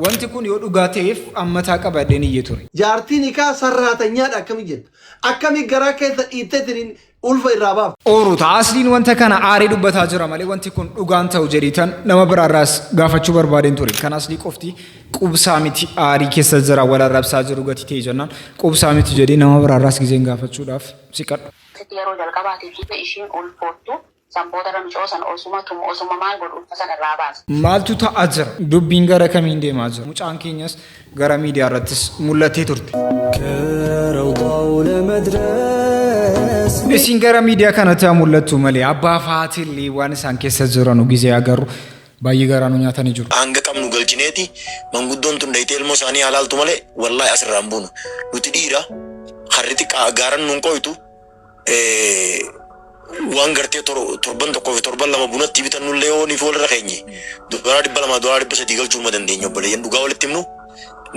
Wanti kun yoo dhugaa ta'eef ammataa qabadheen iyye ture. Jaartii nikaa sarraatanyaadha akkami jettu? Akkami garaa keessa dhiitteetiin ulfa irraa baafta? Ooruta asliin wanta kana aaree dubbataa jira malee wanti kun dhugaan ta'u jedhiitan nama biraarraas gaafachuu barbaadeen ture. Kan aslii qofti qubsaa miti aarii keessa jira wal arrabsaa jiru gati ta'e jennaan qubsaa miti jedhee nama biraarraas gizeen gaafachuudhaaf siqadhu. Yeroo jalqabaatiif jecha ishiin ulfoottu san boodarra micoo san osuma tumu osuma maal godhu ulfa san irraa baase. Maaltu ta'aa jira? Dubbiin gara kamiin deemaa jira? Mucaan keenyas gara miidiyaa irrattis mul'attee turte. Isin gara miidiyaa kanatti haa mul'attu malee abbaa fi haati illee waan isaan keessa jiranu gizee agarru baay'ee garaa nu nyaatanii jiru. Hanga qabnu galchineeti manguddoon tun dhayxee ilmoo isaanii haa laaltu malee wallaahi asirraa hin buunu. Nuti dhiira harri xiqqaa gaaran nuun qoytu waan gartee torban tokkoo fi torban lama bunatti bitannullee yoo niif walirra keenye doolaara 200 doolaara 300 galchuu numa dandeenya obboleeyyan dhugaa walitti himnu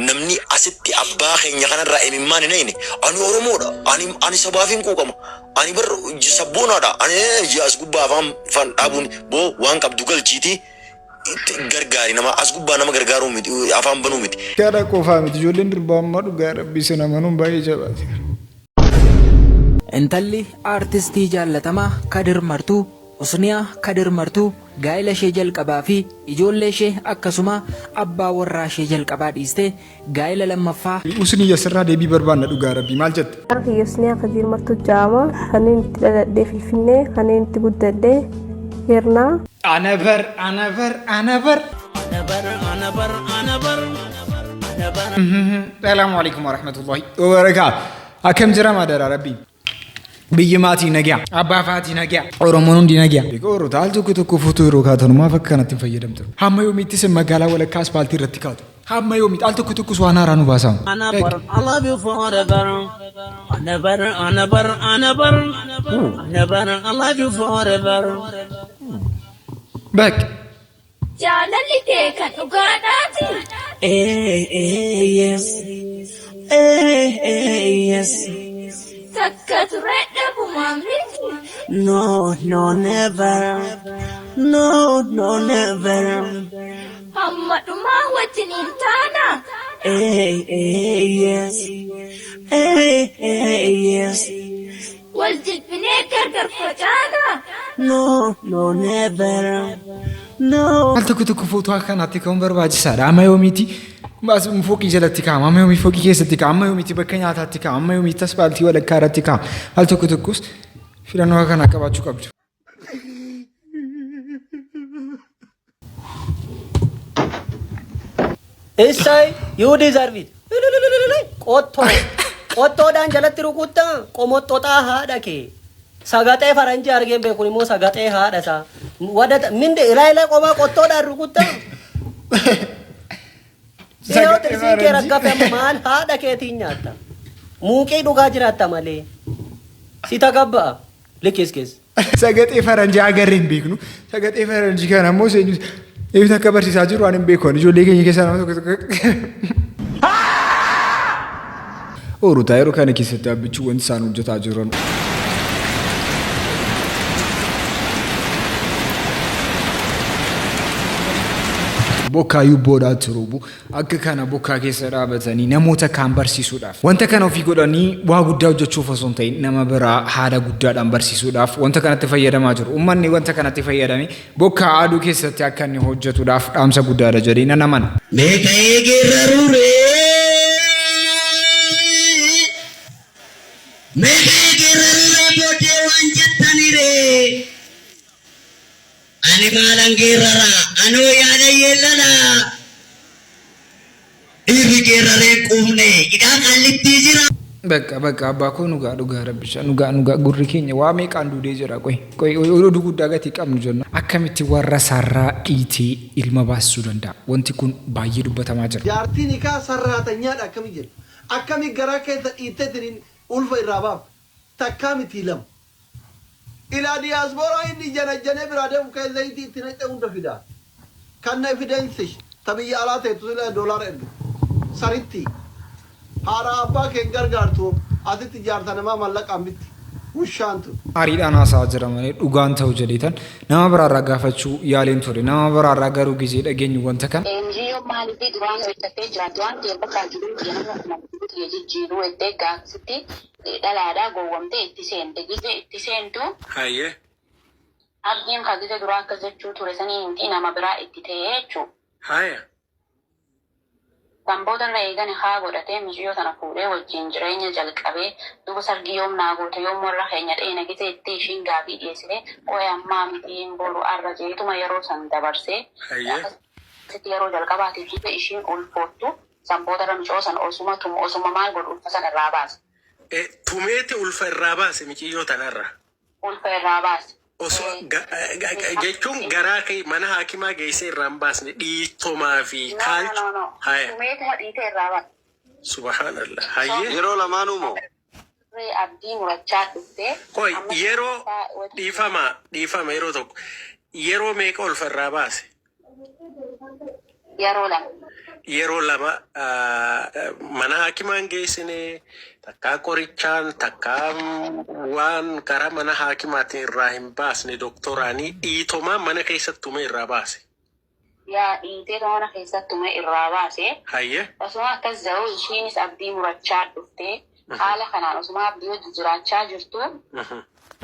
namni asitti abbaa keenya kanarraa imimmaan hin hayne ani Oromoodha ani ani sabaaf hin quuqama ani bar sabboonaadha ani as gubbaa afaan afaan dhaabuun boo waan qabdu galchiitii gargaari nama as gubbaa nama gargaaruu miti afaan banuu miti. Kana qofaa miti ijoolleen durbaa amma dhugaa rabbii sin amanuun baay'ee jabaate. Intalli aartistii jaallatamaa Kadir Martuu, Usniyaa Kadir Martuu gaa'ila ishee jalqabaa fi ijoollee ishee akkasuma abbaa warraa ishee jalqabaa dhiistee gaa'ila lammaffaa. Usniyya sirraa deebii barbaanna dhugaa rabbii maal jette? Maqaan kiyya Usniyaa Kadiir Martuu ja'ama. Kanneen itti dhaladhe Finfinnee, kanneen itti guddadhe Hirnaa. Ana bar ana bar ana bar. Salaamu alaikum warahmatullahi wabarakaatu. Akkam jira maadara rabbii. Biyyi maatii nagya. Abbaa faatii nagya. Oromoon hundi nagya. Oroota al tokko tokko footoo yeroo kaatan maaf akka kanatti hin fayyadamtu? Hamma yoomiitti isin magaalaa walakkaa aspaaltii irratti kaatu? Hamma yoomiitti al tokko tokkos waan haaraa nu baasaa? Anabar, I love you forever. Anabar, anabar, anabar. Anabar, I love you forever. Bakka. Jaalalli kee kan dhugaadhaati. Eh, eh, yes. Eh, eh, yes. Takka turee dhabumaan miti. No, no, never. No, no, never. Hamma dhumaa wajjiniin taana. Eh, eh, yes. Eh, eh, yes. Wal jibbinee gargar facaana. No, no, never. No. Al tokko tokko footoo akkanaatti ka'uun barbaachisaadha. Amma yoomiiti as fooqii jalatti kaa'ama, amma yoomii fooqii keessatti kaa'ama, amma yoomiiti bakka nyaataatti kaa'ama, amma yoomiiti aspaaltii walakkaa irratti kaa'ama. Al tokko tokkos filannoo akkanaa qabaachuu qabdu. Issay, you deserve it. Qottoo. Qottoodhaan jalatti rukuttaa qomoxxoxaa haadha kee. Sagaxee faranjii argeen beekun immoo sagaxee haadha isaa. Wada minde ilaa qomaa qottoodhaan rukuttaa. Yoo Sagaxee xirsiin kee faranjii. raggafe amma maal haadha keetiin nyaatta. Muuqii dhugaa jiraatta malee. Si tagabba'a. Likkis. Sagaxee faranjii agarree hin beeknu. Sagaxee faranjii kana immoo seenyu eebita akka barsiisaa jiru waan hin beeku. Ani Ijoollee keenya keessaa nama tokko tokko. Orutaa yeroo kana keessatti abbichuu wanti isaan hojjetaa jiran. Bokkaa yubboodhaatti roobu akka kana bokkaa keessa dhaabatanii namoota kaan barsiisuudhaaf. Wanta kana ofii godhanii waa guddaa hojjechuuf osoo hin ta'in nama biraa haala guddaadhaan barsiisuudhaaf wanta kanatti fayyadamaa jiru. Uummanni wanta kanatti fayyadame bokkaa aduu keessatti akka inni hojjetuudhaaf dhaamsa guddaadha jedhee nan amana. Mee ka'ee geerraruuree. Mee ka'ee geerraruuree booddee waan jettaniree. Ani maalan geerrara anoo yaada yeellala. Dhiirri geerraree hin quufne hidhaa qaallittii jira. Bakka bakka abbaa koo nugaa dhugaa rabbisha nugaa nugaa gurri keenya waa meeqaan duudee jira qoy qoy oduu guddaa gatii qabnu jenna akkamitti warra sarraa dhiitee ilma baasisuu danda'a wanti kun baay'ee dubbatamaa jira. Jaartii nikaa sarraatanyaadha akkami jettu? Akkami garaa keessa dhiitteetiin ulfa irraa baafta? Takkaa mitii lama. Ilaa diaspora inni janajjanee biraa deemu kee zayitii itti naqxe hunda fidaa. Kanna evidence ta biyya alaa teettu sila doolaara ergite. Sarittii. Haadha abbaa kee hin gargaartu asitti jaarsa namaa mallaqaan bitti. Wushaan tun. Aariidhaan haasa'aa jira malee dhugaan ta'u jedheetan nama biraarraa gaafachuu yaaleen ture. Nama biraarraa garuu gizee dhageenyu wanta kana. Mucayyoo maaliif duraan hojjettee jiraatti waan ta'eef bakka jiruu kiyya nama akkuma jiruu kiyya jijjiiruu jettee gaafsitti dhalaadhaa gowwamtee itti seente. Gizee itti seentu abdiin ka gizee duraa akkas jechuu ture sanii miti, nama biraa itti ta'ee jechuudha. Kan boodarra eegani haa godhatee mucayyoo tana fuudhee wajjin jireenya jalqabee, duuba sargii yoom naa goote, yoom warra keenya dheena gizee itti ishiin gaafii dhiyeessite, qo'ee ammaa mitiin boru arra jeetuma yeroo san dabarsee akkasitti yeroo jalqabaatiif gizee ishiin ulfoottu san boodarra mucayyoo san osuma tumu, osuma maal godhu, ulfa san irraa baase. Tumeeti ulfa irraa baase miciyyoo tanarra. Ulfa irraa baase. Osoo jechuun garaa kee mana haakimaa geessee irraa hin baasne, dhiittomaa fi No, no, kaalchu. no, no. Tumeetuma dhiitee irraa baase. Subhaanallah. Hayyee. Yeroo lamaanuu moo? Turee abdii murachaa dhuftee. Koi Amma yeroo wajjin dhiifama, dhiifama, yeroo tokko yeroo meeqa ulfa irraa baase? Yeroo lama. Yeroo lama mana haakimaan geessine, takkaa qorichaan, takkaa waan karaa mana haakimaatiin irraa hin baasne, doktoraanii dhiitomaa mana keessatti tumee irraa baase. Yaa, dhiitee mana keessatti tumee irraa baase. Osuma akkas jiru ishiinis abdii murachaa dhuftee, haala kanaan osuma abdii hojii jiraachaa jirtu,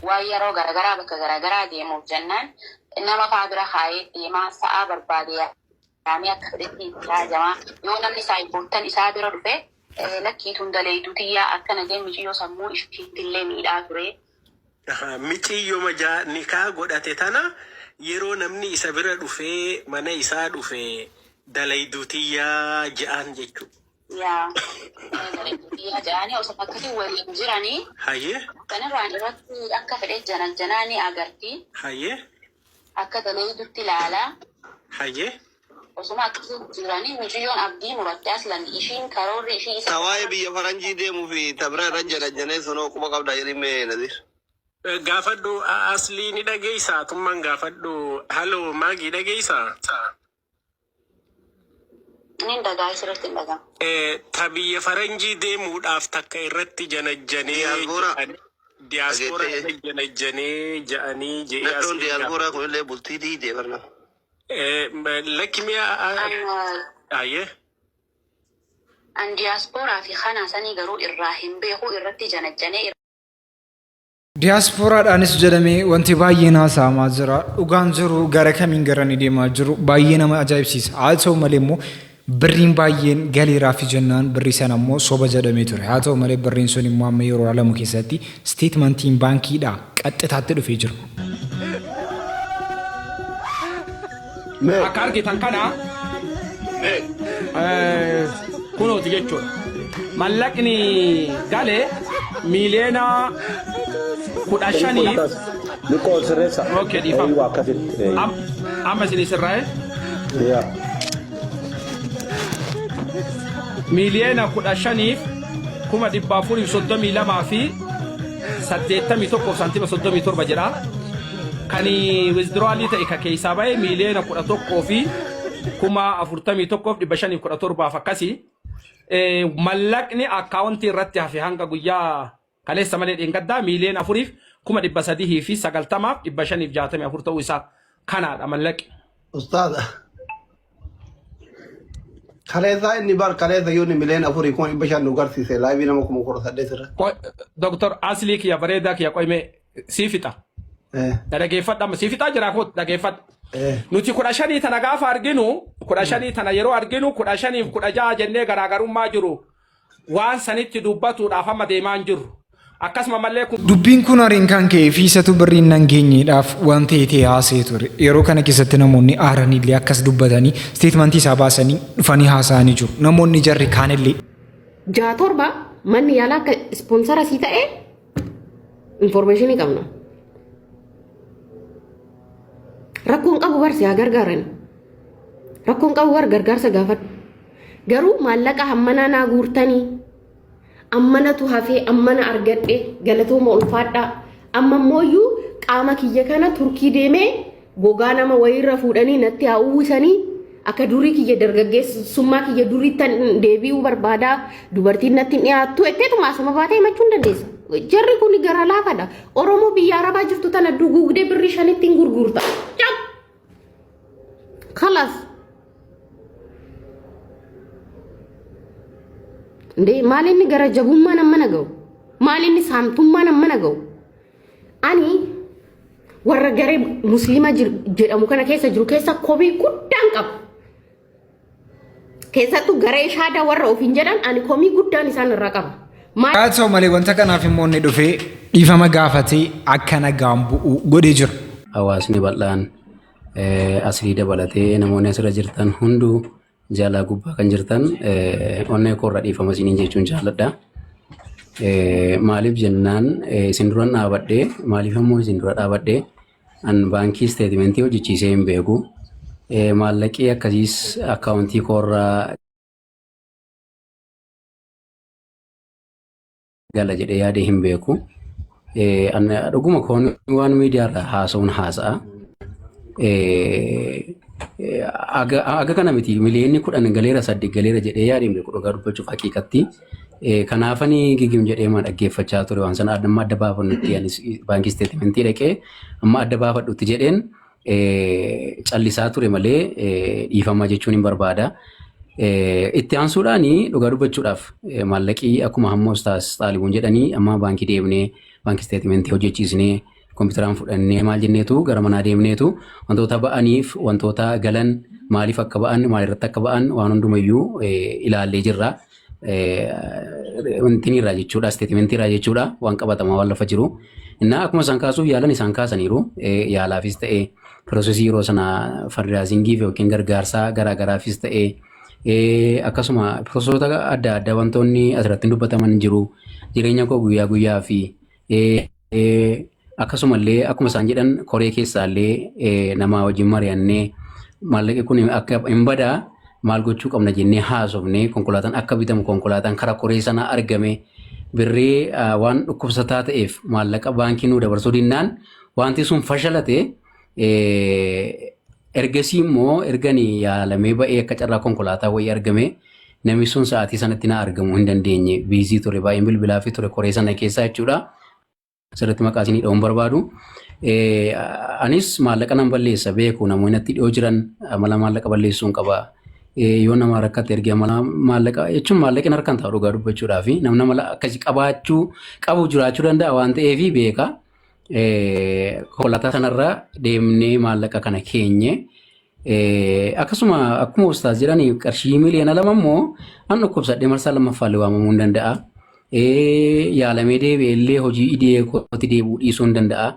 waan yeroo garagaraa bakka garagaraa deemuuf jennaan nama faa bira kaayee deemaa, sa'aa barbaade yaamee akka fedhetti itti haajamaa. Yoo namni saayibboottan isaa bira dhufe, lakkiituun daleeytuu tiyyaa akkana jee miciyyoo sammuu ishiittillee miidhaa ture. Miciyyoma jaa nikaa godhate tana yeroo namni isa bira dhufee mana isaa dhufe dalayduu tiyyaa je'aan jechuudha. Yaa, daleeytuu tiyyaa jedhanii osoo akkasii waliin jiranii sanirraan irratti akka fedhe jana janaa ni agarti. Akka daleeytutti ilaalaa. Osuma akkasii jiranii mucayyoon abdii muratte. Aslan ishiin karoorri ishii isa Ta waa'ee biyya faranjii deemuu fi ta bira irra janajjanee sunoo quba qabdaa jedhii mee, Naziir. Gaafadhu, Aslii ni dhageessaa? Tummaan gaafadhu. Haloo, Maagii, dhageessaa? Inni dhagaa, sirriitti hin dhagamu. Ta biyya faranjii deemuudhaaf takka irratti janajjanee Diyaaspooraa. Diyaaspooraa Dhageettee. irratti janajjanee ja'anii je'ee Nadhoon Asliin diyaaspooraa kunillee bultii diidee barna. Lakki mi'a. An An diyaaspooraa fi kana sanii garuu irraa hin beeku, irratti janajjanee. Diyaaspooraadhaanis jedhamee wanti baay'een haasa'amaa jira. Dhugaan jiru gara kamiin gara inni deemaa jiru baay'ee nama ajaa'ibsiisa. Haa ta'u malee immoo birriin baay'een galeeraa fi jennaan birrii sana immoo soba jedhamee ture. Haa ta'u malee birriin sun immoo amma yeroo alamu keessatti statementiin baankiidhaa qaxxitaatti dhufee jira. Akka argitan kana kunooti jechuudha. Mallaqni gale 15 miiliyoona. Liqoo sirreessa. Okay, dhiifama. Eeyyuu, akkasitti. Amma isinii sirraa'e. 15,432.81 saantima 37 jedha. Kan withdrawalii ta'e, ka keessaa bahe, 11,041,517 akkasii. Mallaqni akkaawuntii irratti hafe hanga guyyaa kaleessa malee dheengaddaa 4,390,564 ta'uu isaa kanaadha mallaqi. Ustaaza. Kaleessaa inni bar kaleessa yoo inni 4,500,000 nu garsiise live nama 18,000 irratti. Doktor Aslii kiyya bareedaa kiyya, qoyme sii fixa. Na dhageeffadha, amma sii fixaa jira, koo dhageeffadha. Nuti 15 tana gaafa arginu, 15 tana yeroo arginu, 15f 16 jennee garaagarummaa jiru waan sanitti dubbatuudhaaf amma deemaa hin jirru. Akkasuma mallee kun Dubbiin kun hariin kan ka'ee fi isatu birriin nan geenyeedhaaf waan ta'e ta'e haasa'ee ture. Yeroo kana keessatti namoonni aaranillee akkas dubbatanii statementii isaa baasanii dhufanii haasa'anii jiru. Namoonni jarri kaanillee. Ja'a torba manni yaalaa akka sponsor sii ta'e information qabna. Rakkoon qabu bar si haa gargaarani. Rakkoon qabu bar, gargaarsa gaafadhu. Garuu maallaqa hammanaa naa guurtanii, ammanatu hafee, ammana argadhe, galatooma, ulfaadhaa. Amma immooyyuu qaama kiyya kana Turkii deemee gogaa nama wayiirra fuudhanii natti haa uwwisanii, akka durii kiyya, dargaggeessummaa kiyya duriittan deebi'uu barbaadaa, dubartiin natti hin dhiyaattu etteetuma asuma baatee himachuu hin dandeessa. Jarri kun gara laafadha. Oromoo biyya Arabaa jirtu tana duguugdee birrii shanitti hin gurgurta. Cap! Kalaas. Indee maal inni gara jabummaan ammana ga'u? Maal inni saamtummaan ammana ga'u? Ani warra garee musliima jedhamu kana keessa jiru keessa komii guddaan qaba. Keessattuu garee shaadaa warra ofiin jedhan ani komii guddaan isaan irraa qaba. Maal Haa ta'u malee wanta kanaaf immoo inni dhufee dhiifama gaafatee akka nagaan bu'u godhee jira. Hawaasni bal'aan aslii dabalatee namoonni asirra jirtan hunduu jaalaa gubbaa kan jirtan onnee koorra dhiifama isiniin jechuun jaalladha. Maaliif jennaan isin duran dhaabadhee maaliif ammoo isin dura dhaabadhee an baankii isteetimentii hojjechiisee hin beeku. Maallaqii akkasiis akkaawuntii koorraa gala jedhee yaadee hin beeku. An dhuguma koon waan miidiyaarra haasa'uun haasa'a. Aga kana miti miliyoonni 10 galeera 8 galeera jedhee yaadee hin beeku dhugaa dubbachuuf haqiiqatti. Kanaafani gigim jedhee ma dhaggeeffachaa ture waan sana amma adda baafannutti anis baankii isteetimentii dhaqee amma adda baafadhutti jedheen callisaa ture malee dhiifama jechuun hin barbaada. Itti aansuudhaan dhugaa dubbachuudhaaf maallaqii akkuma hamma ustaas Xaalibuun jedhanii amma baankii deemnee baankii isteetimentii hojjechiisnee kompiitaraan fudhannee maal jenneetu gara manaa deemneetu wantoota ba'aniif wantoota galan maaliif akka ba'an maalirratti akka ba'an waan hundumayyuu ilaallee jirra. Wantinirraa jechuudha isteetimentiirraa jechuudha waan qabatamaa waan lafa jiru. Innaa akkuma isaan kaasuuf yaalan isaan kaasaniiru yaalaafis ta'e piroosesii yeroo sana fardiraazingiif yookiin gargaarsaa garaagaraafis ta'e akkasuma piroosesoota adda addaa wantoonni asirratti dubbataman jiru jireenya koo guyyaa guyyaa fi Akkasumallee akkuma isaan jedhan koree keessaallee nama wajjin mari'annee maallaqi kun akka hin badaa maal gochuu qabna jennee haasofnee konkolaataan akka bitamu konkolaataan karaa koree sanaa argame birrii waan dhukkubsataa ta'eef maallaqa baankii nuu dabarsuu dinnaan wanti sun fashalate. Ergasii immoo ergani yaalamee ba'ee akka carraa konkolaataa wayii argame namni sun sa'aatii sanatti na argamuu hin dandeenye biizii ture baay'een bilbilaa fi ture koree sana keessaa jechuudha. Asirratti maqaa isinii dha'uun barbaadu. Anis maallaqa nan balleessa beeku namoonni natti dhiyoo jiran amala maallaqa balleessuun qaba. Yoo nama rakkate ergee amala maallaqa jechuun maallaqni harkaan taa'u dhugaa dubbachuudhaa fi namni amala akkasii qabaachuu qabu jiraachuu danda'a waan ta'eef beeka. Konkolaataa sanarra deemnee maallaqa kana keenye. Akkasuma akkuma ustaas jedhan qarshii miliyoona 2 immoo an dhukkubsadhee marsaa lammaffaallee waamamuu hin danda'a. Yaalamee deebi'ee illee hojii idilee kootti deebi'uu dhiisuu hin danda'a.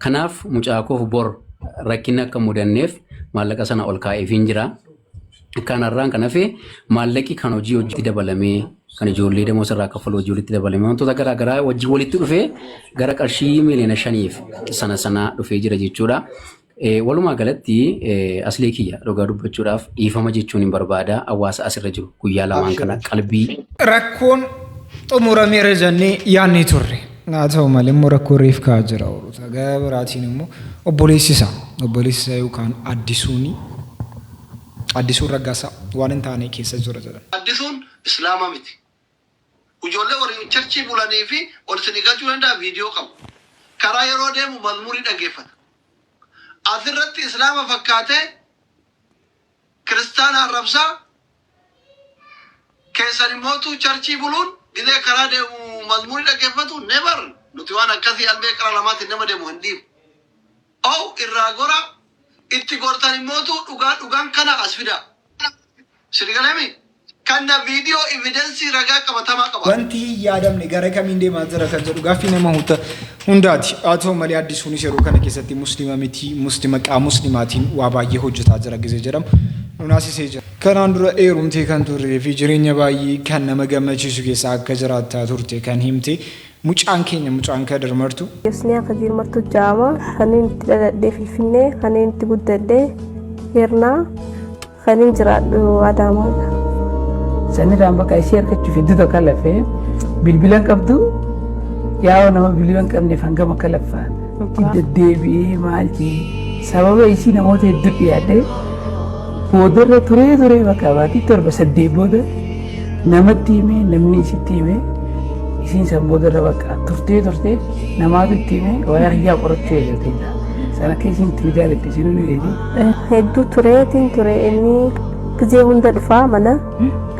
Kanaaf mucaa koof bor rakkinni akka hin mudanneef maallaqa sana ol kaa'eefiin jira. Kanarraan kan hafe maallaqi kan hojii hojiitti dabalamee kan ijoollee damooza irraa kaffalu hojii walitti dabalamee wantoota garaa garaa wajjin walitti dhufee gara qarshii miliyoona 5f sana sana dhufee jira jechuudha. Walumaa galatti aslee kiyya dhugaa dubbachuudhaaf dhiifama jechuun hin barbaada hawaasa asirra jiru guyyaa lamaan kana qalbii Rakkoon xumurameera jennee yaadnee turre. Haa ta'u malee immoo rakkoo reef ka'aa jira oolota. Gara biraatiin immoo obboleessi isaa obboleessi isaa yookaan Addisuuni Addisuun Raggaasaa waan hin taane keessa jira jedhan. Addisuun Islaama miti. Ijoollee warri churchii bulanii fi ol isinii galchuu danda'a video qabu. Karaa yeroo deemu mazmurii dhageeffata. Asirratti Islaama fakkaatee kiristaana arrabsaa keessan immootu churchii buluun gizee karaa deemu mazmurii dhaggeeffatu never nuti waan akkasii albee qara lamaatiin nama deemu hin dhiibnu. Ow irraa gora itti gortan immootu dhugaa dhugaan kana as fidaa. Sini galeemi? Kanna video evidence ragaa qabatamaa qaba. Wanti hin yaadamne gara kamiin deemaa jira kan jedhu gaaffii nama hundaati. Haa ta'u malee Addisuunis yeroo kana keessatti muslima miti muslima maqaa muslimaatiin waa baay'ee hojjetaa jira gizee jedhamu nu naasisee jira. Kanaan dura heerumtee kan turtee fi jireenya baay'ee kan nama gammachiisu keessa akka jiraattaa turte kan himte mucaan keenya mucaan Kadir Martuu, Yosniyaa Kadiir Martuu jedhama. Kanin itti dhaladhe Finfinnee, kanin itti guddadhe Hirnaa, kanin jiraadhu Adaamaadha. Sanirraan bakka ishee argachuuf hedduu tokko lafee bilbila hin qabdu yaa'oo nama bilbila hin qabneef hangam akka laffaa itti deddeebi'ee maal jee sababa isii namoota hedduu dhiyaadhee boodarra turee turee bakka baatii 7 8 booda namatti himee namni isitti himee isiin san boodarra bakka turtee turtee namaatu itti himee waa'ee kiyyaa qorachuu eegalte. San akka isiin itti nu jaalatte isinuu ni beekti. Hedduu tureetiin ture inni. Gizee hunda dhufaa mana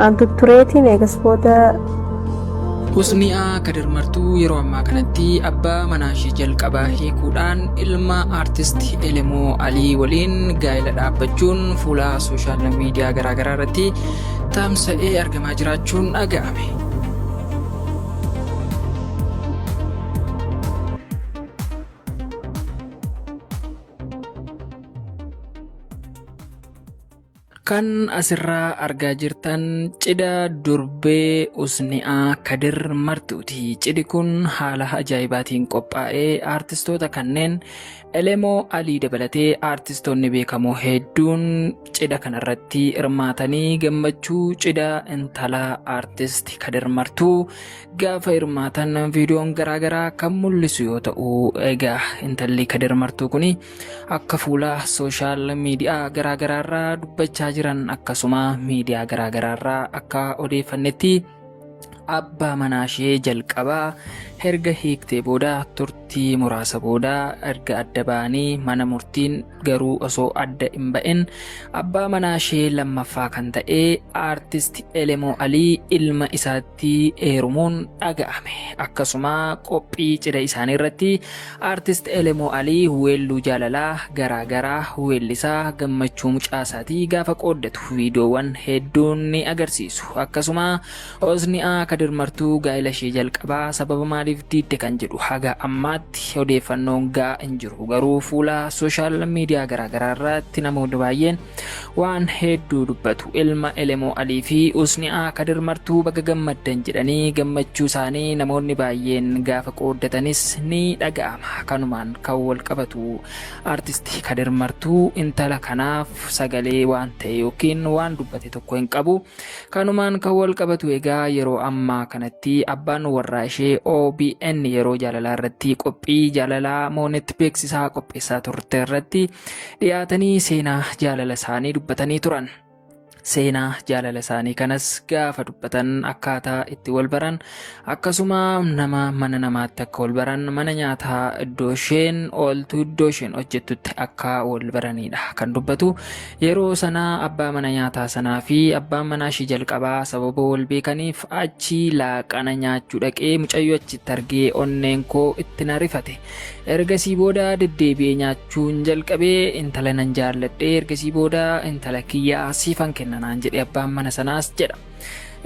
an tuttureetiin eegas booda. Husniyaa Kadir Martuu yeroo ammaa kanatti abbaa manaa ishee jalqabaa hiikuudhaan ilma aartist Elemoo Alii waliin gaa'ela dhaabbachuun fuula sooshaal miidiyaa garaagaraa irratti tamsa'ee argamaa jiraachuun dhaga'ame. Kan asirraa argaa jirtan cidha durbee Usni'aa Kadir Martuuti. Cidhi kun haala ajaa'ibaatiin qophaa'ee aartistoota kanneen Elemoo Alii dabalatee aartistoonni beekamoo hedduun cidha kanarratti hirmaatanii gammachuu cidha intala aartist Kadir Martuu gaafa hirmaatan viidiyoon garaagaraa kan mul'isu yoo ta'u, egaa intalli Kadir Martuu kuni akka fuula sooshaal miidiyaa garaagaraarraa dubbachaa jiran akkasuma miidiyaa garaagaraarraa akka odeeffannetti abbaa manaa ishee jalqabaa erga hiiktee booda turtii muraasa booda erga adda ba'anii mana murtiin garuu osoo adda hin ba'in abbaa manaa ishee lammaffaa kan ta'e aartist Elemoo Alii ilma isaatti heerumuun dhaga'ame. Akkasuma qophii cidha isaanii irratti Aartist Elemoo Alii weelluu jaalalaa garaa garaa weellisaa gammachuu mucaa isaatii gaafa qooddatu viidiyoowwan hedduun ni agarsiisu. Akkasuma Hosni'aa Kadir Martuu gaa'ela ishee jalqabaa sababa maaliif diidde kan jedhu haga ammaatti odeeffannoon ga'a hin jiru. Garuu fuula sooshaal miidiyaa garaa garaa irratti namoonni baay'een waan hedduu dubbatu. Ilma Elemoo Alii fi Usni'aa Kadir Martuu baga gammaddan jedhanii gammachuu isaanii namoonni baay'een gaafa qooddatanis ni dhaga'ama. Kanumaan kan wal qabatu Artisti Kadir Martuu intala kanaaf sagalee waan ta'e yookiin waan dubbate tokko hin qabu. Kanumaan kan wal qabatu egaa yeroo ammaa kanatti abbaan warraa ishee OBN yeroo jaalalaa irratti qophii jaalalaa moonet beeksisaa qopheessaa turte irratti dhiyaatanii seenaa jaalala isaanii dubbatanii turan. Seenaa jaalala isaanii kanas gaafa dubbatan akkaataa itti wal baran akkasuma nama mana namaatti akka wal baran mana nyaataa iddoo isheen ooltu iddoo isheen hojjettutti akka wal baranidha kan dubbatu. Yeroo sana abbaa mana nyaataa sanaa fi abbaan manaa ishee jalqabaa sababa wal beekaniif achi laaqana nyaachuu dhaqee mucayyoo achitti argee onneen koo itti na rifate. Ergasii booda deddeebi'ee nyaachuun jalqabee intala nan jaalladhe ergasii booda intala kiyya siifan kenna naan jedhe abbaan mana sanaas jedha.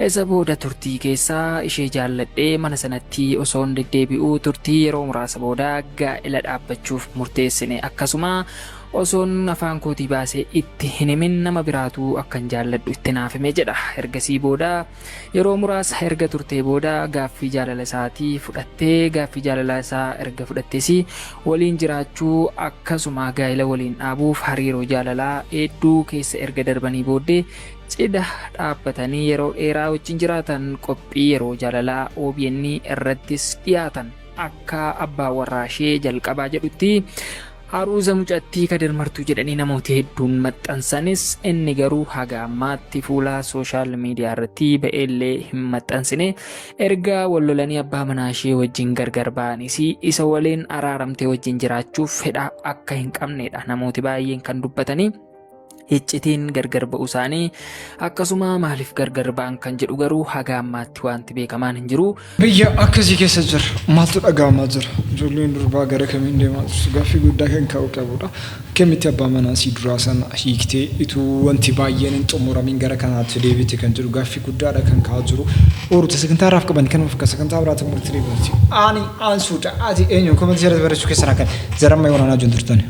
Isa booda turtii keessa ishee jaalladhee mana sanatti osoon deddeebi'uu turtii yeroo muraasa booda gaa'ela dhaabbachuuf murteessine. Akkasuma osoon afaan kootii baasee itti hin himin nama biraatu akkan jaalladhu itti naaf hime jedha. Ergasii booda yeroo muraasa erga turtee booda gaaffii jaalala isaatii fudhattee gaaffii jaalala isaa erga fudhattees waliin jiraachuu akkasuma gaa'ela waliin dhaabuuf hariiroo jaalalaa hedduu keessa erga darbanii booddee cidha dhaabbatanii yeroo dheeraa wajjin jiraatan qophii yeroo jaalalaa OBN irrattis dhiyaatan. Akka abbaa warraa ishee jalqabaa jedhutti aruuza mucattii Kadir Martuu jedhanii namooti hedduun maxxansanis inni garuu haga ammaatti fuula sooshaal miidiyaa irratti ba'eellee hin maxxansine. Erga wal lolanii abbaa manaa ishee wajjin gargar ba'anis isa waliin araaramtee wajjin jiraachuuf fedha akka hin qabnedha namooti baay'een kan dubbatanii. Iccitiin gargar ba'uu isaanii akkasuma maaliif gargar ba'an kan jedhu garuu haga ammaatti wanti beekamaan hin jiru. Biyya akkasii keessa jira. Maaltu dhaga'amaa jira? Ijoolleen durbaa gara kamiin deemaa jirtu? Gaaffii guddaa kan ka'uu qabudha. Akkamitti abbaa manaa isii duraa sana hiiktee ituu wanti baay'een hin xumuramiin gara kanaatti deebite kan jedhu gaaffii guddaadha kan ka'aa jiru. Oruuta sagantaa irraaf qaban kanuma fakkaata sagantaa biraatiin walitti deebinuti. Ani ansuudha ati eenyu komentii irratti barreessuu keessan akka zaramma yoonaa wajjin turtani.